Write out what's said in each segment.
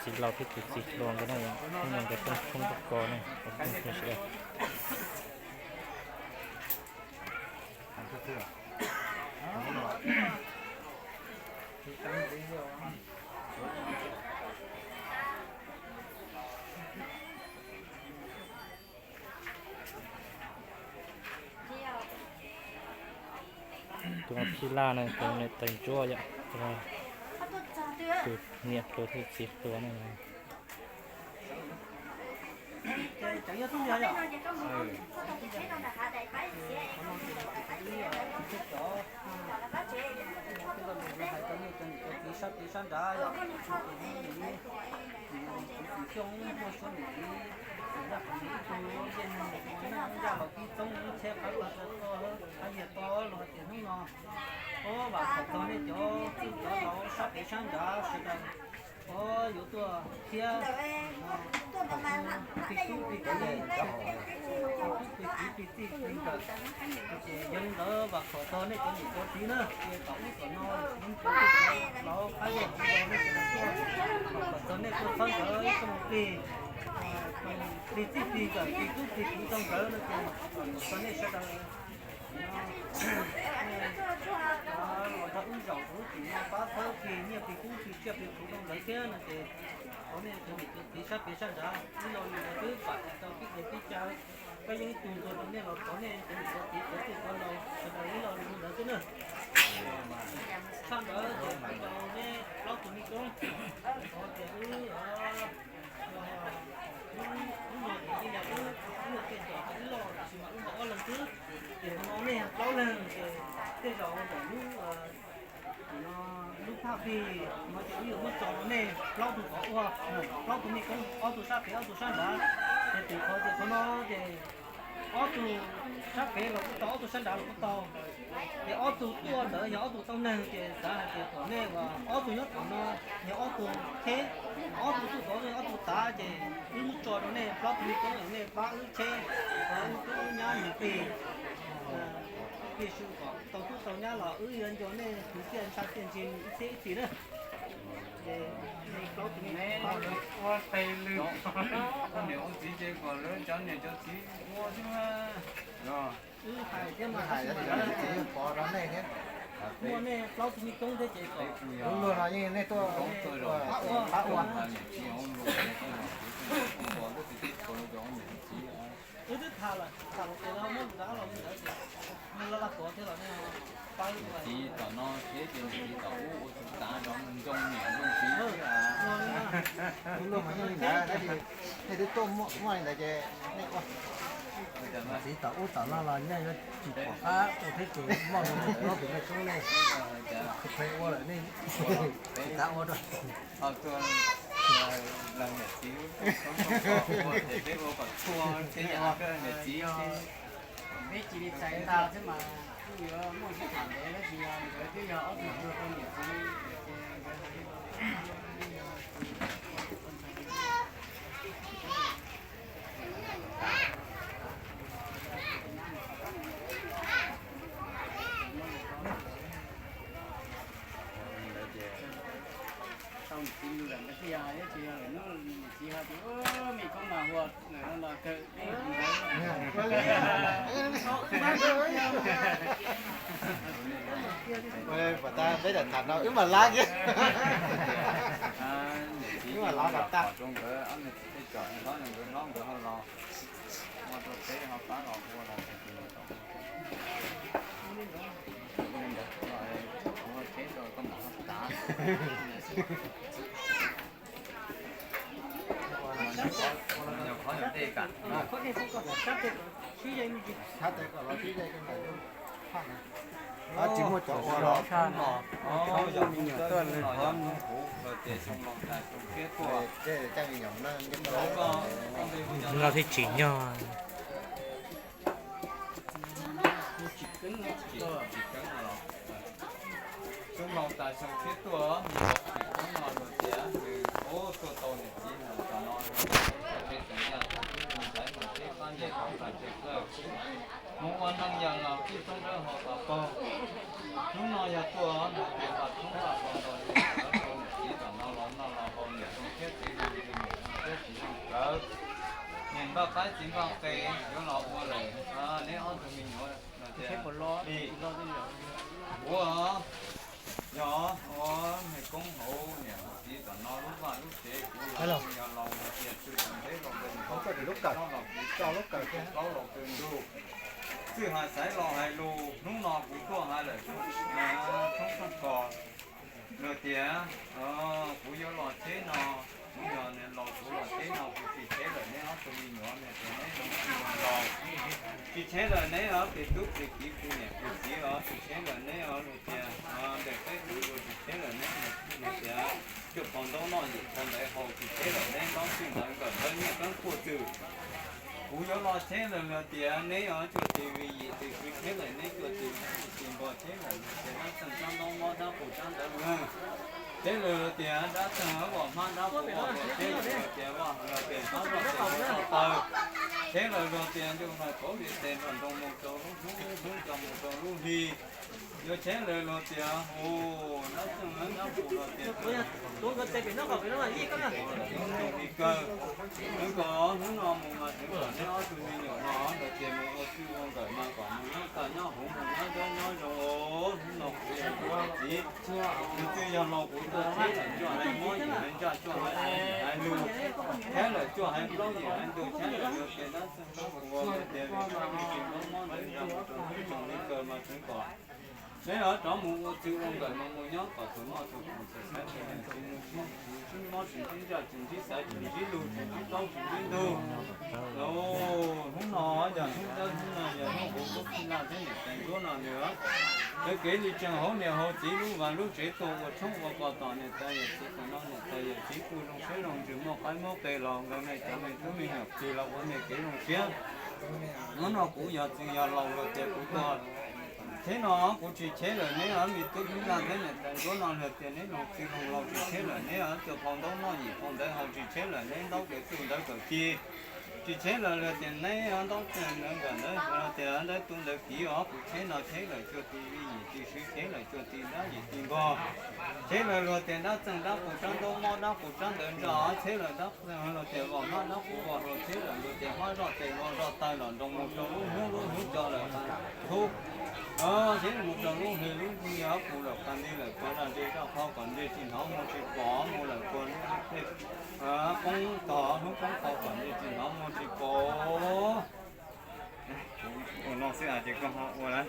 Txiv laus thiab tus txiv hluas nkawd na, hnub no nkawd pheej tshoob rau ko na, pheej tshoob sawv daws. Tus no phij laj na, tus no niam tais ntsuab yom, tus no tus niam hluas thiab txiv hluas na. Sab txiv sab nrad yom, tus txiv Xyooj muaj suab niam txiv, tus yaj qhov ib tug yeej ua neej yaj laus tib txoob ib txhiab qab qab qab yag to los hais tias hnub no, o, vam khom txog nej cov txwj cov laus sab pem sab nrad sawv daws, o, yuav tuaj thiab plig tub plig kiv, plig tub plig kiv plig txij plig nkawm. Ces yog li ntawd vam khom txog nej cov niam cov txiv na, es tom ub tom no, cov laus qab yag txiv laus nej cov tuaj, vam khom txog nej tuaj txhawb nkawd ib tsoom plig, plig txij plig nkawm plig tub plig kiv rau nkawd no ces txog nej sawv daws los nrog wb zaum lub txim no pab txhawb plig nyiaj plig kub plig tsiaj plig txhu rau nkawd thiab no ces thov nej cov niam cov txiv sab pem sab nrad ib lo lus ntawd twb pam tsis tau pib dej pib cawv, koj yeej ib tug ntuag rau nej los thov nej cov niam cov txiv cov txwj cov laus sawv daws ib lo lus ntawd xwb na. Tshaj ntawd ces kuv rau nej plaub tug me koob, thov tias wb, wb, wb no ces yeej yog wb, wb yog tej zaum ib loj tab sis mas wb muaj ob leeg xwb, ces no nej yog plaub leeg ces tej zaum ntawm lub, no lub thaj plig no ces wb yuav muab tso rau nej plaub tug qhov ua, plaub tug me koob, ob tug sab pem ob tug sab nrad, ces tus qhov tias qhov no ces ob tug sab pem los kuj tau, ob tug sab nrad los kuj tau. Ces ob tug tuaj ntawd yog ob tug tau neeg, ces xav hais tias kom nej ob tug nyob tom no yog ob tug cheb, ob tug tuaj tod yog ob tug tav, ces wb muab tso rau nej plaub tug me koob, nej pab wb cheb, wb tub wb nyab nws plig, plig su kom tau tub tau nyab los wb yuav nco nej tus txiaj ntsha txiaj ntsig ib txhiab ib txhis na. Ces plaub tug me ua tes lwm, ua niam ua txiv ces kom lawv cov niam cov txiv ua xwb na. Wb hais thiab mas tab sis mas lawv txiv pov rau nej thiab. Muaj nej plaub tug me koob thiab ces kom wb luag no yeej nej tuaj pab ua. Wb twb tham lawm, tham lawm ces muab lus nrab los li ntawd ces nws laj laj tuav thiab los nej pab wb. Niam txiv tom no thiab ces niam txiv tom ub ua tus tav zov ntoo niam ntoo txiv. Wb luag mas yeej li ntawd, tab sis nej twb tuaj muaj li ntawd ces nej ua. Niam txiv tom ub tom no los nyaj yuav tsis pom qab ua thiab ces muaj tus me koob nej, peb ua lawm nej tsis xav ua rau. Ho tuaj leej niam txiv lub, peb ua kom txhua teb yam niam txiv. Peb cia li txais tas xwb mas kuj yuav muaj sib tham ntev tab sis nkawd twb yog ob tug tuag rau niam txiv ces nkawd hais li no. Tau niam txiv lus lawm ntawd xwb, yog tsis yog lawm hnub niam txiv ho tias me koob mas hua lawm no los kawg. Peb tham no wb mam lav kiag. Wb mam lav kom tag. Rau nkawd ob niag txiv tej tsam hlob nkawd hlob nkawd ho los ua rau peb ho pab los ua los ua tsheb rau koj mam ho tav. Nyuam qhuav nyuam dej kam. Tsis muaj cov ua los tshaj no. Yog me nyuam tuaj lwm qhov no. Los thiaj tsim nyog. Xyoo laus tas xyoo tshiab tuaj, me laus tsim koob no luag tias nws tuaj tau niam txiv ntawm no, tau tsev tseem yaj tau tub tau ntxhais mus teb pab nce tau tas tsev plawg, mus ua neej yam laus txij txoob dawb hau tas paug. Hnub no yog tuaj luag tias vaj tshoob vaj kos ntau, tau niam txiv ntawm no los noj los haus niam zoo thiab txiv Qaib txiv npaj qe yuav los ua lawm, neb ob tug me nyuam no tias, ua, yog ua me koob hauv niam hauv txiv tom no lub vaj lub tsev, kuv yog laus hais tias txwj tau ntev los kawg nkaus, lub kawm, lub kawm plaub los kawg ntug, txwj hais xaiv los hais lus, hnub no kuv tuaj hais lawm tshoob tshoob kos, luag tias kuv yuav los tsheb no, kuv yog niam laus kuv los tsheb no kuv tsis tsheb lawm neb ob tug me nyuam, neb tsis laus, tsis tsheb lawm neb ob peb tub peb kiv kuv niam kuv txiv os, tsis tsheb lawm neb os, luag tias nplaim qaib kuv yuav tsis tsheb lawm neb, luag tias cuaj phau ntaub noj yim phau ntawv haus tsis tsheb lawm neb, ntaub txwj ntawv nkawm ntawv nyiaj kab puaj txwm. Kuv yuav los tsheb lawm luag tias neb os cuaj tis vim yim tis swv tsheb lawm neb cuaj tis dab tsis npog tsheb lawm luag tias dab txeeg dab ntaub mob dab qus dab ntawv lwg tsheb lawm luag tias dab txeeg vam hmab dab qus vam luag tsheb lawm luag tias vaj luag tias dab zoj tes luag tau taw tsheb lawm luag tias ntuj hais pauv li tes nrog nroo mus rau lub hnub lub hnub cov mus rau lub hli. Yuav tsheb lawm luag tias hu dab txeeg dab qus luag tias li kawg. Xeev kom hnub no mus mas xeev kom neb ob tug me nyuam no luag tias mus ua txwj ua nkawm mas kom mus nyob kaj nyob huv mus nyob dawb nyob zoo os, hnub no kuv yog tus txiv, tus twg yog laus kuv tuaj tsheb lawm cuaj haiv mob yim haiv ntsaj cuaj haiv haiv lug, tsheb lawm cuaj haiv plaub yim haiv ntug, tsheb lawm luag tias dab txeeg dab qus luag tias vim tsis ntaub mob ntawv ntsa mus rau hnub tsoom li kawg mas xeev kom neb rov mus ua txwj ua nkawm mas mus nyob kom txhua noj txhua haus txhua xaiv txhua ntsib mob tsis ntsib ntsaj tsis ntsib xaiv tsis ntsib lug tsis ntsib plaub tsis ntsib ntug. Hnub no yog hnub dawb hnub no yog hnub huv lub txhij laj thiab niam tais nruab no nws, lawv kev li tseem hauv niam hauv txiv lub vaj lub tsev tuaj ua tshoob ua kos tom niam tais yawm txiv tom no niam tais yawm txiv kuj zoo siab zoo ntsws muaj qaib muab qe los nkawd nej cov me tub me nyuam plig los ua nej kev zoo siab. Hnub no kuv yog txwj yog laus luag tias kuv tuag tsheb no kuv tsis tsheb lawm neb ob me tub me nyuam thiab niam tais nruab no luag tias neb zoo txwj zoo laus tsis tsheb lawm neb ob cuaj phau ntaub noj yim phau ntawv haus tsis tsheb lawm neb ntaub kev txuj ntawv kawm ci tsis tsheb lawm luag tias neb ob ntaub ntawv nkawm ntawv luag tias ntawv tu ntawv kiv os kuv tsheb no tsheb lawm cuaj tis vim yim tis swv tsheb lawm cuaj tis dab yim tis npog tsheb lawm luag tias dab txeeg dab qus dab ntaub mob dab qus dab ntawv ntsa tsheb lawm dab txeeg luag tias vam hmab dab qus vam luag tsheb lawm luag tias hmab zoj tes luag zoj taw los nroo mus rau lub hnub lub hnub cov lawm qab thub thiab mus rau lub hli lub hli ob pus lawm qab nti lawm cov zaj ntseg zaj qhov kom ntsej tsis hnov muag tsis pom mus lawm puag lub poob tog hnub poob tog kom ntsej tsis hnov muag tsis pom. Ua no xwb ces koj ho ua lawm.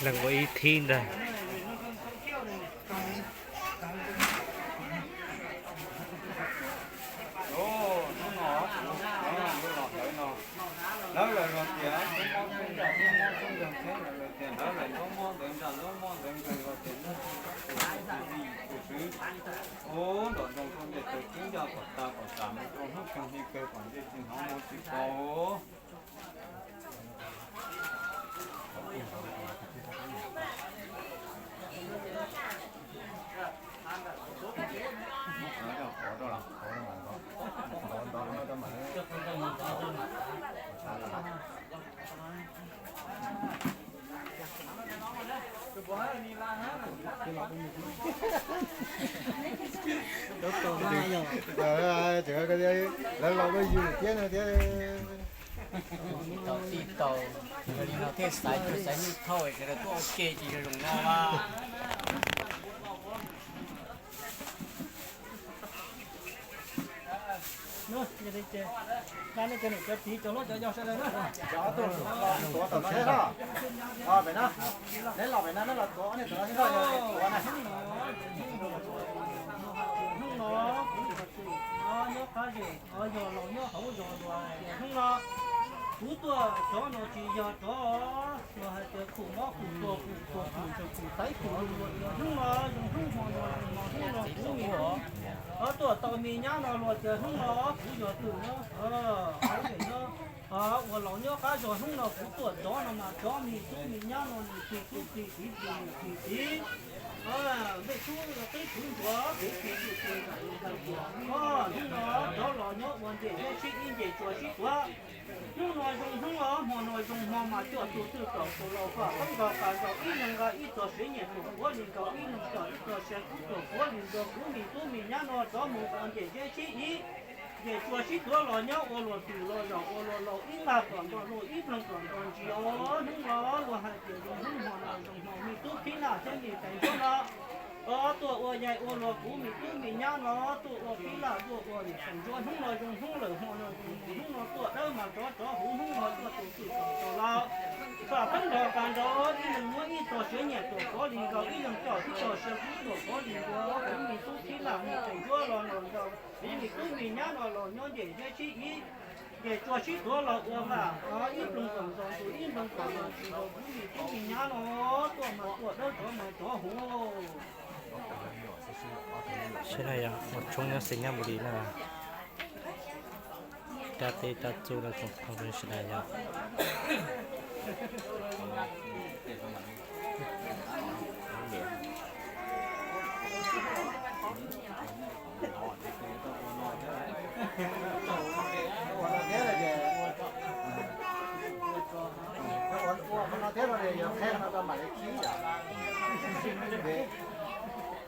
Leej ua ib thib ntag. Hnub no kuv yuav los hlawv no, hlawv lawm luag tias mob ntsa mob ntsa thiab lawm luag tias hlawv lawm ntaub mob ntawv ntsa ntaub mob ntawv nkawg luag tias ntaub tus swb, ua nraum nroog rau ntiaj teb tub ncaj kom tas kom tas mus rau hnub kawg hli kawg kom ntsej tsis hnov muag tsis pom. Lawv los ua yus thiab no thiab. Tau tij tau, yog li no thiaj xaiv cuag xaiv nyuj thauj sawv daws tuaj ua ke ces zoo zoo no. Yog li ces, nej cov niam cov txiv cov hlob cov yau sawv daws na, tuav tom no thiab no. Pem no, neb los pem no, neb los tuav ob niag tom no thiab no, yog tuav na. Hnub no, hnub no, nyob qab zej, yog laus nyob hauv zos los tias hnub no kuv tuaj tsov no tsis yog tsov, los hais tias khum mob khum tuag khum tuag khum tsaws khum xaiv khum lus los tias hnub no zoo hnub hmo no zoo hmo hnub no kuv me tub tuaj tau me nyab no los tias hnub no kuv yog twm nyob hauv zej nyob, ua laus nyob qab zos hnub no kuv tuaj tsov no mas tsov me tub me nyab no nws plig tub plig txiv plig niam plig txiv. Npej tub qib tub ntsuav kev plig tub plig ntawm li ntawd tias hnub no tsov los nyob ua nce nyob sib ib nce tsua sib tuav. Hnub no zoo hnub os hmo no zoo hmo mas cuaj tus twj tom tus laus kom qoob nkaus qas nkaus ib leeg nqa ib txog siav nyiam tus puav li nkaus ib leeg txog ib txog siav kub tus puav li nkaus kuv me tub me nyab no tsov mus ua nce nyob sib ib. Ces tsuas sib tuav los nyob ua luag twm los zaum ua luag laus ib nqag kom nto luag ib ploog kom nto ntsis os. Hnub no luag hais tias zoo hnub hmo no zoo hmo me tub phib laj thiab me tais ntsuab no tuaj ua yais ua luag kuv me tub me nyab no tuaj ua phib laj tuaj ua tais ntsuab. Hnub no zoo hnub lawm hmo no zoo hmo hnub no tuaj dawb mas rov rov huv hnub no tuaj tus twm kom tau los. Kom pheej nrog kag nrog ib leeg muab ib txog siav nyiam tuam kov li nkaus ib leeg coj ib txog siav kub tuam kov li nkaus. Kuv me tub phib laj me tais ntsuab los los nkaus kuv me tub me nyab no los nyob nce zeb sib ib. Ces tsuas sib tuav los ua mas ib nploog kom nto tus ib nploog kom nto tus kuv me tub me nyab no tuaj mas tuaj dawb rov mas rov huv. Saib na yog ua tshoob nyob xeem Nyab Npus Lis na, caj teb caj txuj no tsoom phooj ywg sawv daws yog.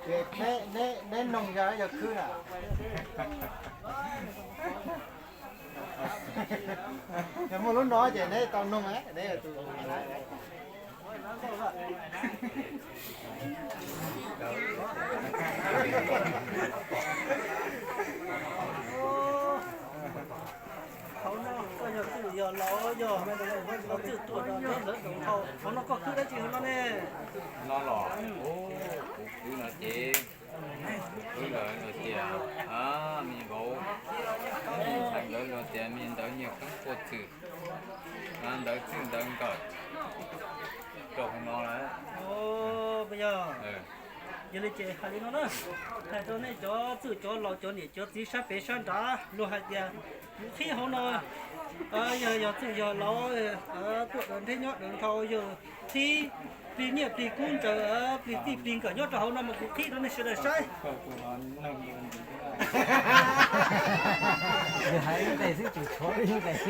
Ces neb noog yog yog khwb na. Yog muaj lub no ces neb tau noog neb yog tus. Hauv no koj yog twm yog laus yog, koj twm tuaj rau neb lawv doos hau. Hauv no koj khwb dab tsi hauv no ne? No los, kuv khwb no ces, kuv khwb lawv tias, me vauv, me ntxhais nkawd los tias me ntawd nyiag koob tua txwm, ntawd txwj ntawd nkawm rau hauv no lawm. Yog li ces hais li no na, hais rau nej cov txwj cov laus cov niam cov txiv sab pem sab nrad luag hais tias kuv qhib hauv no, yog yog txwj yog laus tuaj dawm nrhiav nyob dawm nrhau yog qhib plig nyiaj plig kub ntsaws plig txij plig nkawm nyob rau hauv no mas kuv qhib rau nej sawv daws saib. Yog hais ib nqes xwb tsis tshuav ib nqes,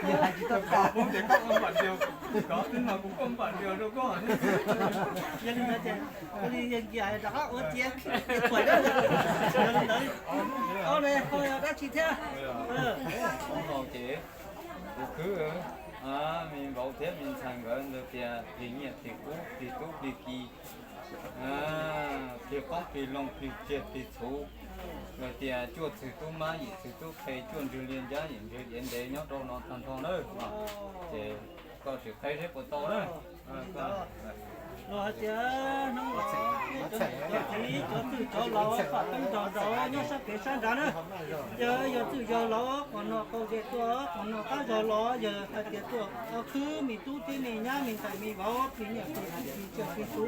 yog hais tsis tau tas. Yog li ntawd ces cia li rov qab ua cia, thuam dab. Yog li ntawd, ob ne koj yog dab tsi thiab? Ces kuv khwb me vauv thiab me ntxhais nkawd ntawd tias plig nyiaj plig kub plig tub plig ki, plig qoob plig loo plig tsiaj plig txhu, los tias cuaj txwg tub mab yim txwg tub qhe cuaj ntswg liaj nrab yim ntswg iav ntev nyob rau no tag nrho na. Ces koj sim qhib seb puas tau na. Los hais tias hnub no cov txiv cov twj cov laus pam teeb nrog nraud nyob sab pem sab nrad na. Yog yog txwj yog laus qhov no qau ze tuaj qhov no qab zog los yog hais tias tuaj khwb me tub thiab me nyab me ntxhais me vauv plig nyiaj plig kub plig tsiaj plig txhu,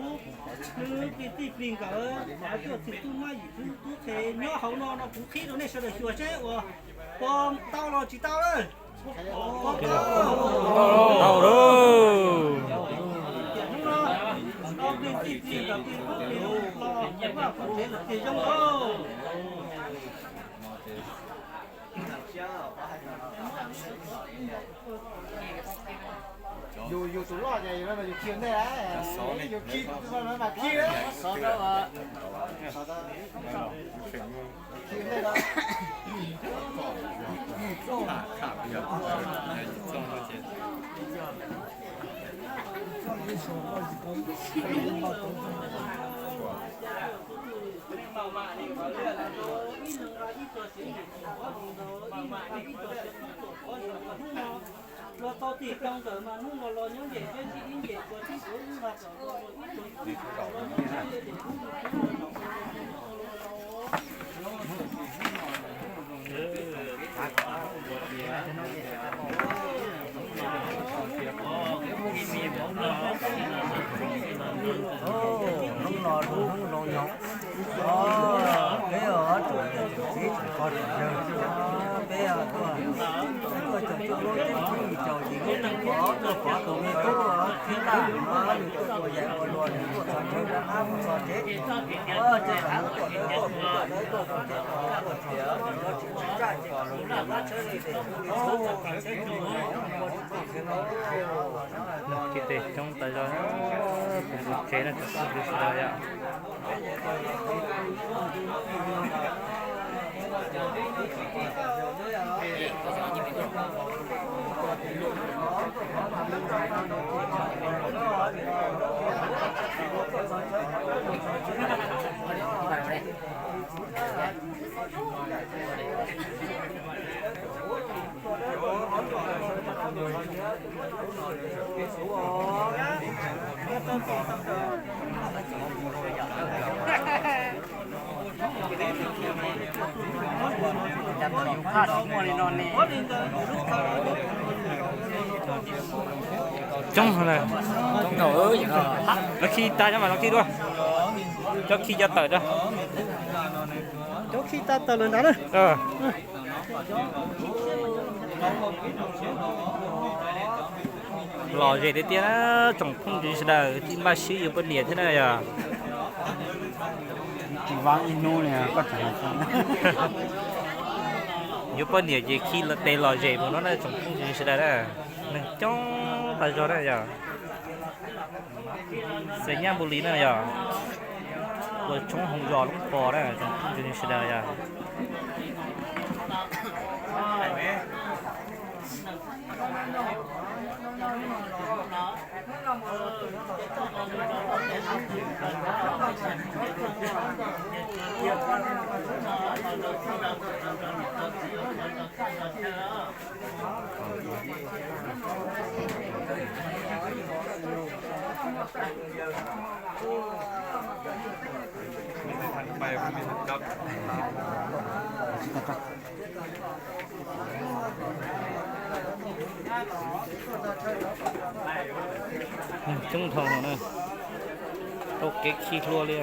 plig txij plig nkawm, cuaj txwg tub mab yim txwg tub qhe nyob hauv no no kuv qhib rau nej sawv daws xyuas seb ua puas tau los tsis tau lawm. Tau lawm. Yus yus tus loj ces yus khi nej, yus khi mas khi. Los tau tim tau ntawm mas hnub no los nyob nce zeb sib ib nce tsuas sib tuav ib nqag kom nto luag ib tug los nyob nce zeb ces hnub no hnub no zaum ua luag laus. Hnub no hnub zoo nyob, peb ob tug niam txiv tseem qhov tseem yawg, peb tuaj, peb tuaj caum cuaj lub teb tib yim caum yim lub neej pov, tuaj pov tus me tub Khib Laj no nws tuaj ua yais ua luag nws tuaj txog tsev rov qab mus txog tsev. Ces tam hnub tuaj dawb tuaj huv tuaj dawb tuaj huv ces tuaj tuaj txias tuaj tsis tsaj ces kom lub niam lub txiv txhob txhawj ces Ces tej coob tas zog, tus ntug tsev no tsis tau sawv daws yom. Coob, lawv khi tas cov mas los khi dua, cov khi cov tawm rau, cov khi tas tawm lawm ntag na. Lom zem tiag tiag na, tsoom phooj ywg sawv daws, tsis npaj sib yuav poj niam thiab na yog. Yuav poj niam ces khi tes lom zem mus no na tsoom phooj ywg sawv daws na. Neeg coob tas zog na yog. Xav nyab npu li na yog, ua tshoob hoo zos loob pos na tsoom phooj ywg sawv daws yog. Coob dhau na, tau kev khi hlua li.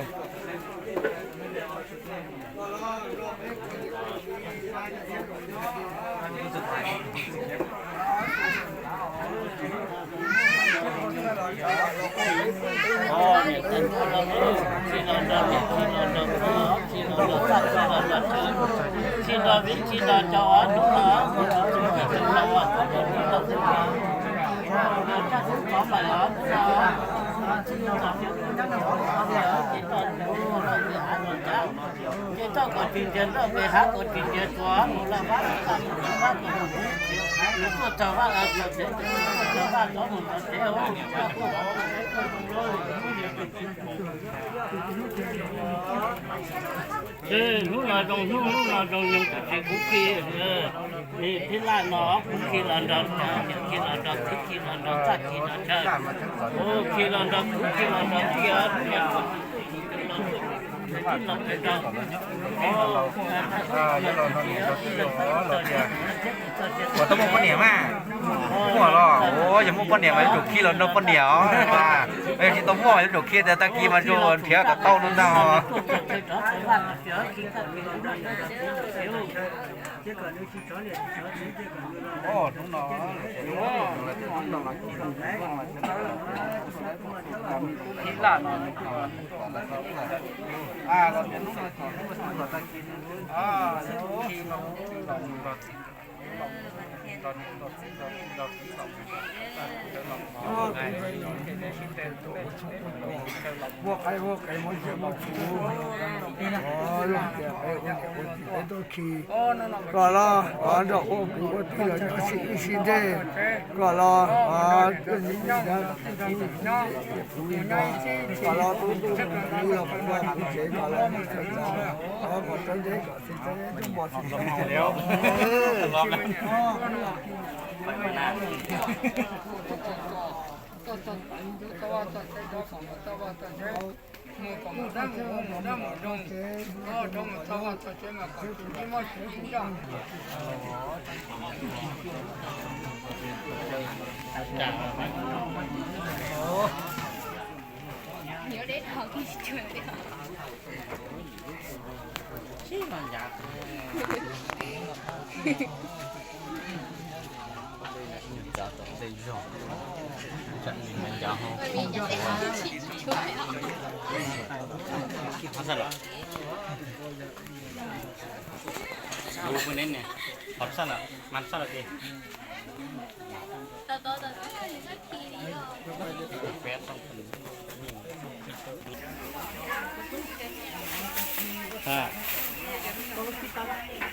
Ces txoj kom tsis ntiag nroj pem hav kom tsis ntiag tsuas mus lawm vab kom tsis ntiag vab kom mus, nws tuaj txog vab los txog tsev, nws tuaj txog vab txog mus txog tsev. Hnub no zoo hnub, hnub no zoo nyoog tam sim kuv khi, nim thib laj no kuv khi los nrog, khi los nrog txiv, khi los nrog txaj, khi los nrog, khi los nrog kuv, khi los nrog txiv os. Ua tau muaj poj niam mas, muaj los, yog muaj poj niam mas yuav tsum khi los nrog poj niam os. Yog tsis tau muaj yuav tsum khi tias tag kis mas yuav nrhiav kom tau no ntag. Muaj qaib muaj qe muaj ntsuag muaj txhuv, los tias peb ua niam ua txiv peb tuaj khi, kom los nrog ua kwv ua tij los nyob sib ib sib ntej, kom los tuaj nyob kuv li no, kom los tu tu kuv li los kuv nrog kuv tsev kom los mus txog txog, kom txawj ntse kom txawj ntse tus npos tsis tau.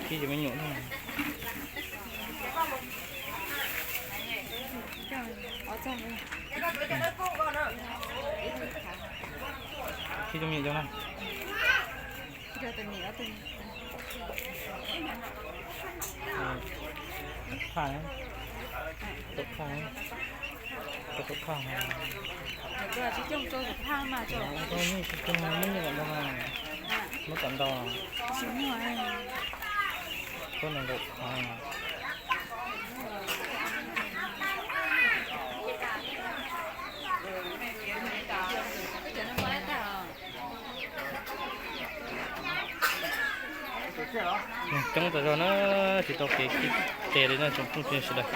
Khi cov me nyuam. Khi cov me nyuam cov no. Phaj, phaj, phaj. Tsis coob, tsis coob, muab kom ntau. Tsis muaj. Tuaj nees nkaum qhov. Neeg coob tas zog na, tsis tau kev tes li na tsoom phooj ywg sawv daws.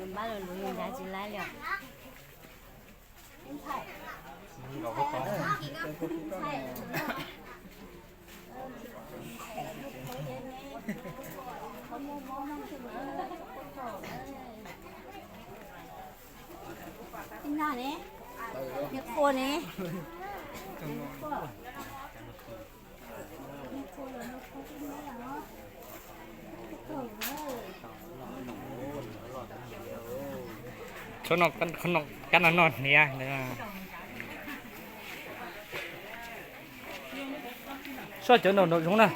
Npaj lug lug ncav tsis laib li os. Ib nag ne, qhua ne. Tshuav no kab no no hniav. Soj cov nraum nraum zoov na.